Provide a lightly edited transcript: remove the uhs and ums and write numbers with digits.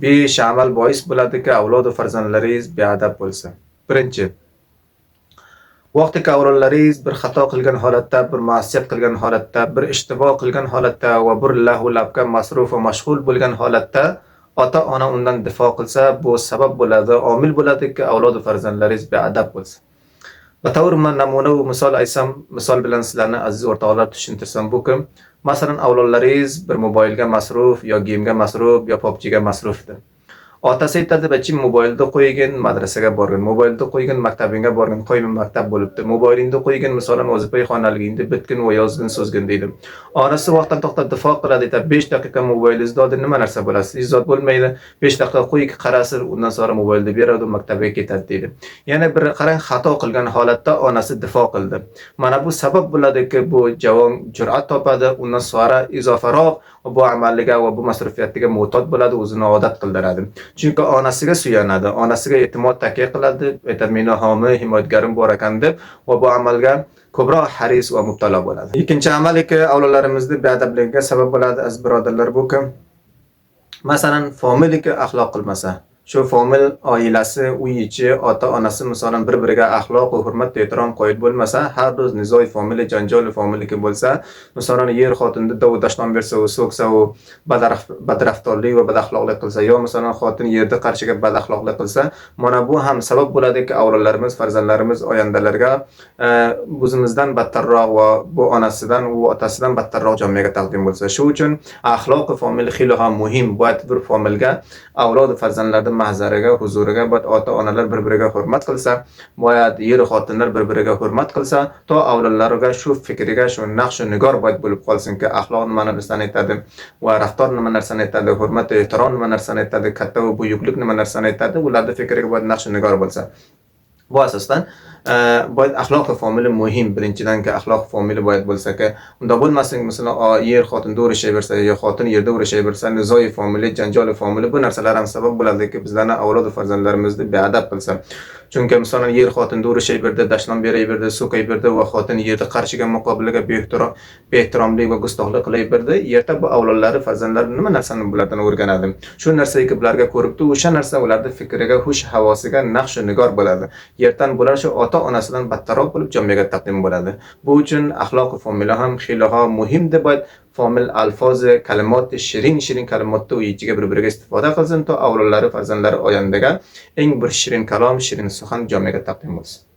Besh amal bois bo'ladiki, avlodu farzandlaringiz beadab bo'lsa. Birinchi, vaqtiki avlodlaringiz bir xato qilgan holatda, bir ma'siyat qilgan holatda, bir ishtibo qilgan holatda va bir lahu labga masruf va mashg'ul bo'lgan holatda ota-ona undan difo qilsa, bu sabab bo'ladi, omil bo'ladiki, avlodu farzandlaringiz beadab bo'lsa. Batavr man namuna va misol aytsam, misol bilan sizlarni, aziz o'rtoqlar, tushuntirsam, bu kim? Masalan, avlodlaringiz bir mobilga masruf, yo geyimga masruf, yo PUBGga masrufdir. Otasi aytadi: "Bachim, mobilni qo'ygin, madrasaga borgin, mobilni qo'ygin, maktabingga borgin, qo'yma, maktab bo'libdi. Mobilingni qo'ygin, masalan, vazifai xonaligingni bitgin va yozgin, so'zgin", deydi. Onasi vaqtdan to'xtab difo qiladi, aytadi: "5 daqiqa mobilingizni oldi, nima narsa bo'lasiz? Hech zot bo'lmaydi. 5 daqiqa qo'ying, qarasin, undan so'ra mobilni beradi, maktabga ketadi", deydi. Yana bir qarang, xato qilgan holatda onasi difo qildi. Mana bu sabab bo'ladiki, bu javon jur'at topadi, undan so'ra izofaroq bu amaliga va bu masrufiyatiga mu'tod bo'ladi, o'zini odat qildiradi. Chunki onasiga suyanadi, onasiga e'timod takya qiladi, aytadi: "Meni homi, himoyatgarim bor ekan", deb va bu amalga ko'proq haris va mubtalo bo'ladi. Ikkinchi amaliki avlodlarimizni beadabligiga sabab bo'ladi, aziz birodarlar, bu kim? Masalan, fomiliki axloq qilmasa, shu fomil oilasi, uy ichi, ota-onasi masalan bir-biriga axloq va hurmat ehtirom qoyil bo'lmasa, har ro'z nizoy fomili, janjal fomiliki bo'lsa, masalan, yer xotinni dov dashnom bersa, u so'ksa, u badraftorlik va badaxloqlik qilsa, yo masalan xotin yerda qarshiga badaxloqlik qilsa, mana bu ham sabab bo'ladiki, avlodlarimiz, farzandlarimiz oyandalarga o'zimizdan battarroq va bu onasidan, u otasidan battarroq jamiyaga taqdim bo'lsa. Shu uchun axloq fomil xili ham muhim. Boyat bir fomilga, avlod farzandlarni mahzariga, huzuriga boyat ota-onalar bir-biriga hurmat qilsa, boyat yer xotinlar bir-biriga hurmat qilsa, to avlodlarga shu fikriga shu naqsh nigor boyat bo'lib qolsinki, axloq nima narsani aytadi va raftor nima narsani aytadi, hurmat ehtirom nima narsani aytadi, katta va buyuklik nima narsani aytadi, ularni fikriga boyat naqsh nigor bo'lsa. Bu asosdan boyat axloq fomili muhim. Birinchidanki axloq fomili boyat bo'lsaki, unda bo'lmasin, masalan, yer xotinda urishaversa yo xotin yerda urishaversa, nizoyi fomili, janjali fomili, bu narsalar ham sabab bo'ladiki, bizlarni avlod farzandlarimizni beadab qilsa. Chunki masalan yer xotinda urishaverdi, dashnom beraverdi, so'kayverdi va xotin yerda qarshiga muqobiliga beehtiromlik va gustohlik qilaverdi. Erta bu avlodlari, farzandlari nima narsani bulardan o'rganadi? Shu narsaki bularga ko'ribdi, o'sha narsa ularni fikriga, hush havosiga naqsh nigor bo'ladi. Ertan bular shu ota-onasidan battarroq bo'lib jamiyaga taqdim bo'ladi. Bu uchun axloq fomili ham xiylaho muhim deb fomil alfozi, kalimoti shirin shirin kalimotni uy ichiga bir-biriga istifoda qilsin, to avlodlari, farzandlari oyandaga eng bir shirin kalom, shirin suxan jamiyaga taqdim bo'lsin.